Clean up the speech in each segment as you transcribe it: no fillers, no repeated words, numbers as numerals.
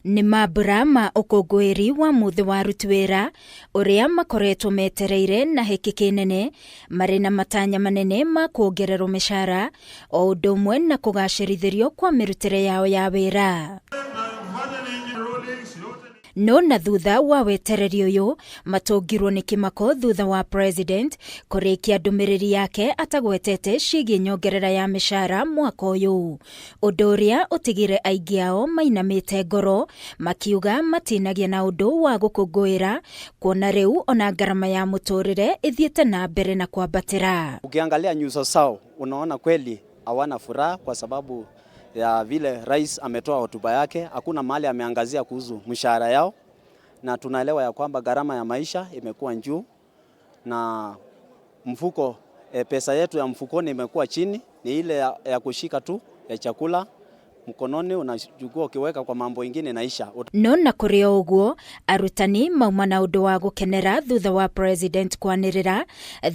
Nĩ mambura ma ũkũngũĩri wa mũthĩ wa aruti wĩra ũrĩa makoretwo metereire na hĩkĩkĩ nene marĩ na matanya manene ma kuongererwo mĩcara o ũndũ ũmwe na kũgacĩrithĩrio kwa mĩrutĩre yao ya wĩra. No na thutha wa wetereri ũyũ matũngirwo nĩ kĩmako thutha wa president kũrĩkia ndũmĩrĩri yake atagwetete ciĩgiĩ nyongerera ya mĩcara mwaka ũyũ, ũndũ ũrĩa ũtigire aingĩ ao mainamĩte ngoro makiuga matinagia na ũndũ wa gũkũngũĩra kuona rĩu ona ngarama ya mũtũrĩre ĩthiĩte na mbere na kwambatĩra. Ukiangalia nyuso zao unaona kweli hawana furaha kwa sababu ya vile rais ametoa hotuba yake, hakuna mahali ameangazia kuhusu mshahara yao, na tunaelewa ya kwamba gharama ya maisha imekuwa juu na mfuko pesa yetu ya mfukoni imekuwa chini, ni ile ya kushika tu ya chakula mkononi unachukua ukiweka kwa mambo ingine inaisha. No na kũrĩ o ũguo, arutani mauma na ũndũ wa gũkenera thutha wa president kwanĩrĩra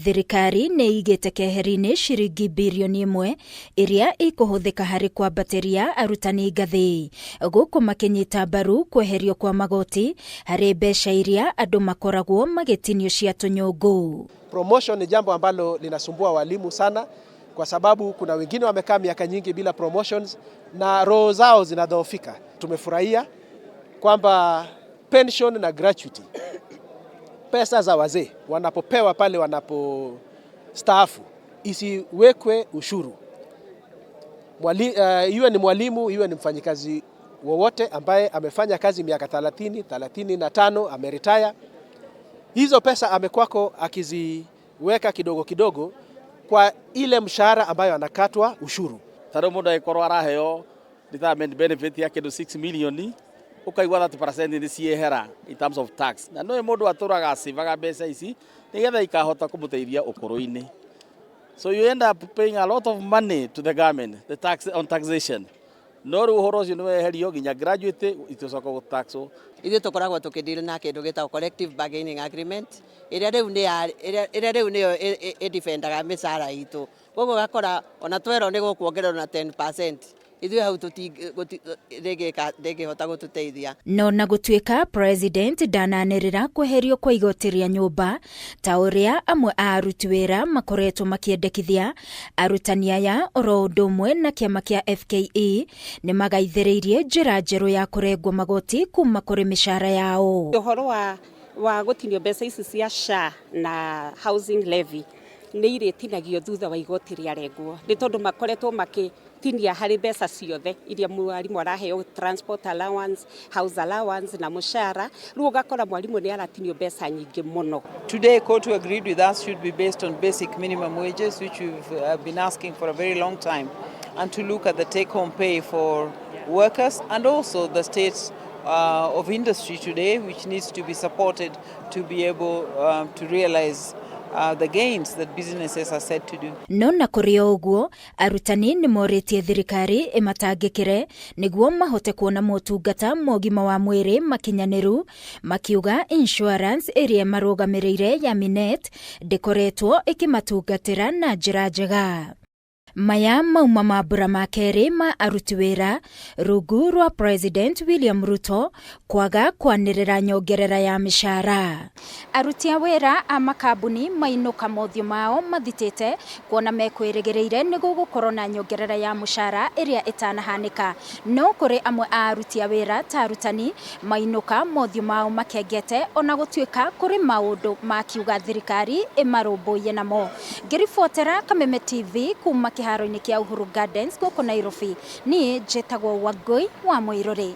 thirikari nĩ ĩigĩte keheri-inĩ ciringi birioni 1 ĩrĩa ĩkũhũthĩka harĩ kwambatĩria arutani ngathĩ, gũkũ makĩnyita mbaru kweherio kwa magoti harĩ mbeca iria andũ makoragwo magĩtinio cia tũnyũngũ. Promotion ni jambo ambalo linasumbua walimu sana kwa sababu kuna wengine wamekaa miaka nyingi bila promotions na roho zao zinadhoofika. Tumefurahia kwamba pension na gratuity, pesa za wazee wanapopewa pale wanapostaafu isiwekwe ushuru. Iwe ni mwalimu, iwe ni mfanyikazi wowote ambaye amefanya kazi miaka 30, 35, ameretire, hizo pesa amekwako akiziweka kidogo kidogo kwa ile mshahara ambayo anakatwa ushuru. Ta rĩu mũndũ angĩkorwo araheo retirement benefit ya kĩndũ 6 million, ũkaigua 30% nĩ ciehera in terms of tax, na nĩ mũndũ atũraga acĩvaga mbeca ici nĩgetha ikahota kũmũteithia ũkũrũ-inĩ. So you end up paying a lot of money to the government, the tax on taxation. No rĩu ũhoro ũcio nĩ weherio, nginya graduate iticoka gũtaxwo. Ithuĩ tũkoragwo tũkĩdeal na kĩndũ gĩtagwo collective bargaining agreement, ĩrĩa rĩu nĩ ĩrĩa rĩu nĩyo ĩdefendaga mĩcara itũ. Koguo ũgakora ona twerwo nĩ gũkuongererwo na 10%, ithuĩ hau ndĩngĩhota gũtũteithia. No na gũtuĩka president ndananĩrĩra kweherio kwa igoti rĩa nyũmba ta ũrĩa amwe a aruti wĩra makoretwo makĩendekithia, arutani aya oro ũndũ ũmwe na kĩama kĩa FKE nĩ magaithĩrĩirie njĩra njerũ ya kũrengwo magoti kuma kũrĩ mĩcara yao. Ũhoro wa gũtinio mbeca ici cia SHA na housing levy nĩ irĩtinagio thutha wa igoti rĩarengwo, nĩ tondũ makoretwo makĩtinia harĩ mbeca ciothe iria mwarimũ araheo, transport allowance, house allowance na mũcara. Rĩu ũgakora mwarimũ nĩ aratinio mbeca nyingĩ mũno. Today, COTU agreed with us should be based on basic minimum wages, which we've been asking for a very long time, and to look at the take-home pay for workers and also the state of industry today, which needs to be supported to be able to realize the gains that businesses are said to do. No na kũrĩ o ũguo, arutani nĩ morĩtie thirikari ĩmatangĩkĩre nĩguo mahote kuona motungata ma ũgima wa mwĩrĩ makinyanĩru, makiuga insurance ĩrĩa ĩmarũgamĩrĩire ya Minet ndĩkoretwo ĩkĩmatungatĩra na njĩra njega. Maya mauma mambura ma kerĩ ma aruti wĩra rungu rwa President William Ruto kwaga kwanĩrĩra nyongerera ya mĩcara. Aruti a wĩra a makambuni mainũka mothiũ mao mathitĩte kuona mekwĩrĩgĩrĩire nĩ gũgũkorwo na nyongerera ya mũcara ĩrĩa ĩtanahanĩka. No kũrĩ amwe a aruti a wĩra ta arutani mainũka mothiũ mao makengete, ona gũtuĩka kũrĩ maũndũ makiuga thirikari ĩmarũmbũiye namo. Ngĩribotera Kameme TV kuma kĩharo-inĩ kĩa Uhuru Gardens gũkũ Nairobi, niĩ njĩtagwo Wangũi wa Mũirũrĩ.